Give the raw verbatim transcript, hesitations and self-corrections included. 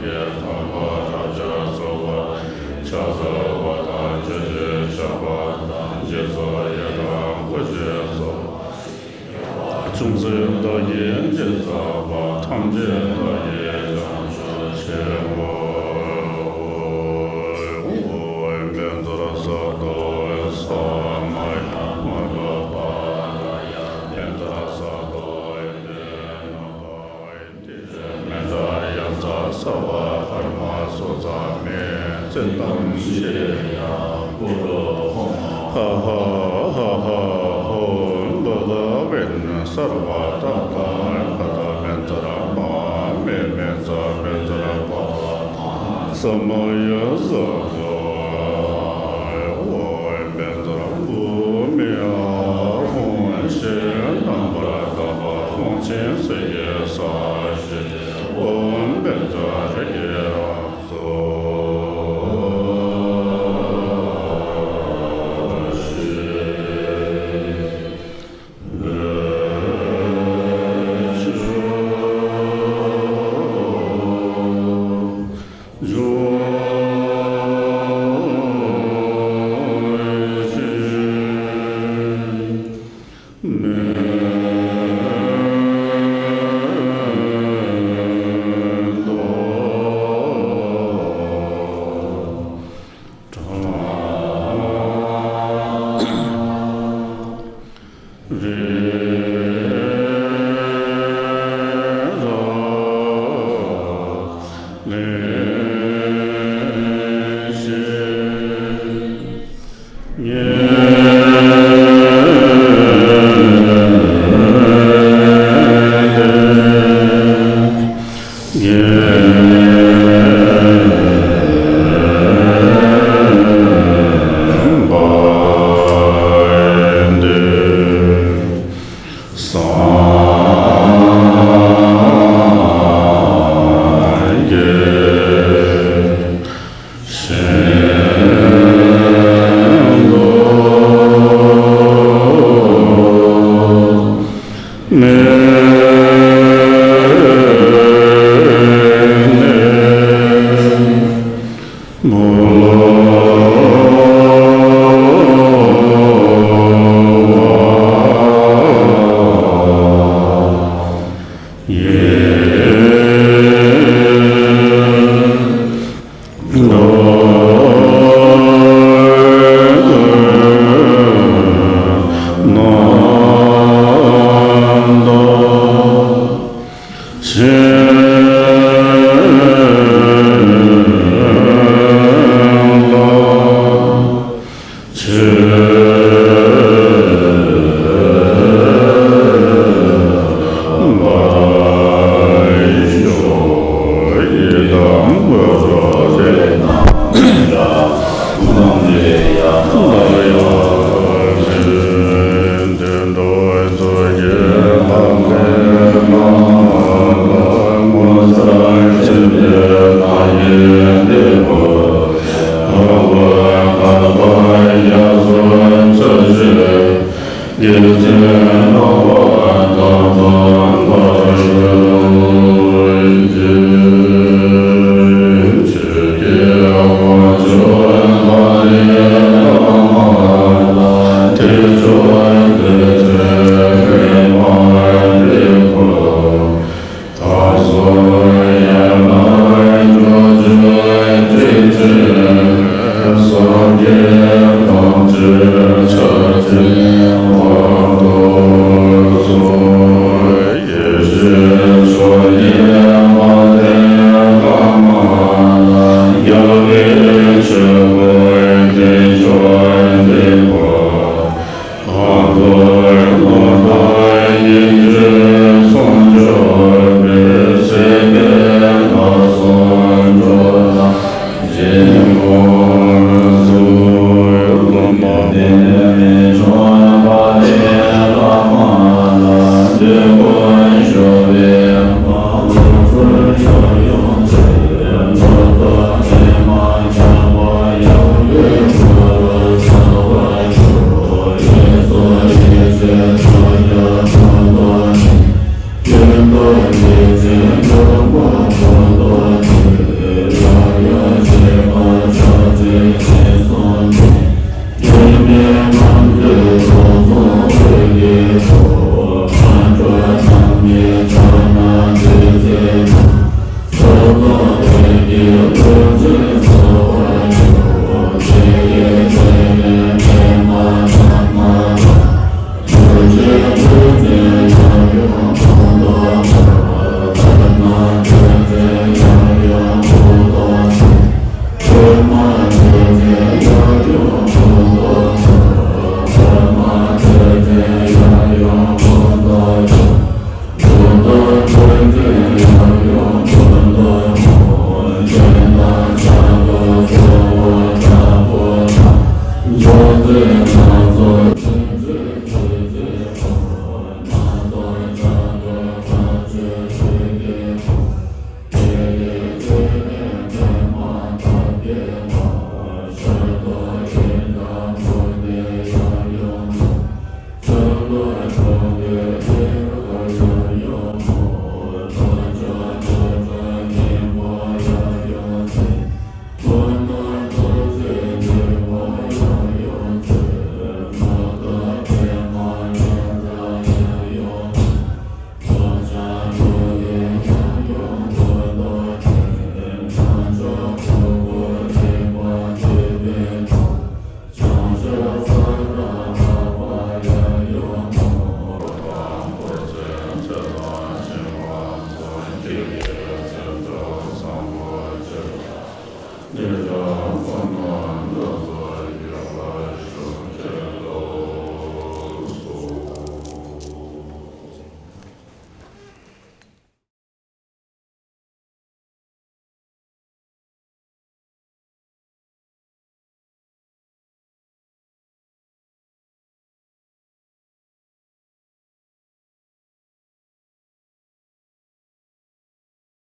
ཀྱི་དམ་པ་རབ་འབྱམས་གསོལ་བ། ཕྱག་འཚལ་བ་དང་མཆོད་ཅིང་བཤགས་པ་དང་། རྗེས་སུ་ཡི་དམ་བསྐུལ་ཞིང་གསོལ་བ། ཅུང་ཟད་བདག་གིས་ཅི་བསགས་པ། ཐམས་ཅད་བདག་གིས་བྱང་ཆུབ་ཕྱིར། ཨོཾ། བཛྲ་སཏྭ་ས་མ་ཡ་མ་ཀ་པཱ་ལ་ཡ། བཛྲ་སཏྭ་ཏེ་ན་པ་ཏི། མནྡ་ཡ་མཚན་སརྦ་ཀརྨ་སུ་ཙ་མེ། ཙིཏྟཾ་ཤྲི་ཡ་གུ་རུ་ཧཱུྃ། ཧ་ཧ་ཧ་ཧ་ཧཱུྃ། བྷ་ག་བན་སརྦ་ཏ་ཏ་ག་ཏ་བཛྲ་མ་མེ་མེ་ཙ་བཛྲ་པཱ་ལ་མ་ཧ་ས་མ་ཡ་ས་ག་ཨོཾ། བཛྲ་བྷཱུ་མི་ཨཱཿཧཱུྃ། ཞེས་རྣམ་པར་དག་པ་ཀོང་ཆེན་གསེར་གྱི་ས་གཞི། ཨོཾ་བཛྲ་རཀྵི་རཀྵ་ཙོ་ཤི། སངས་རྒྱས་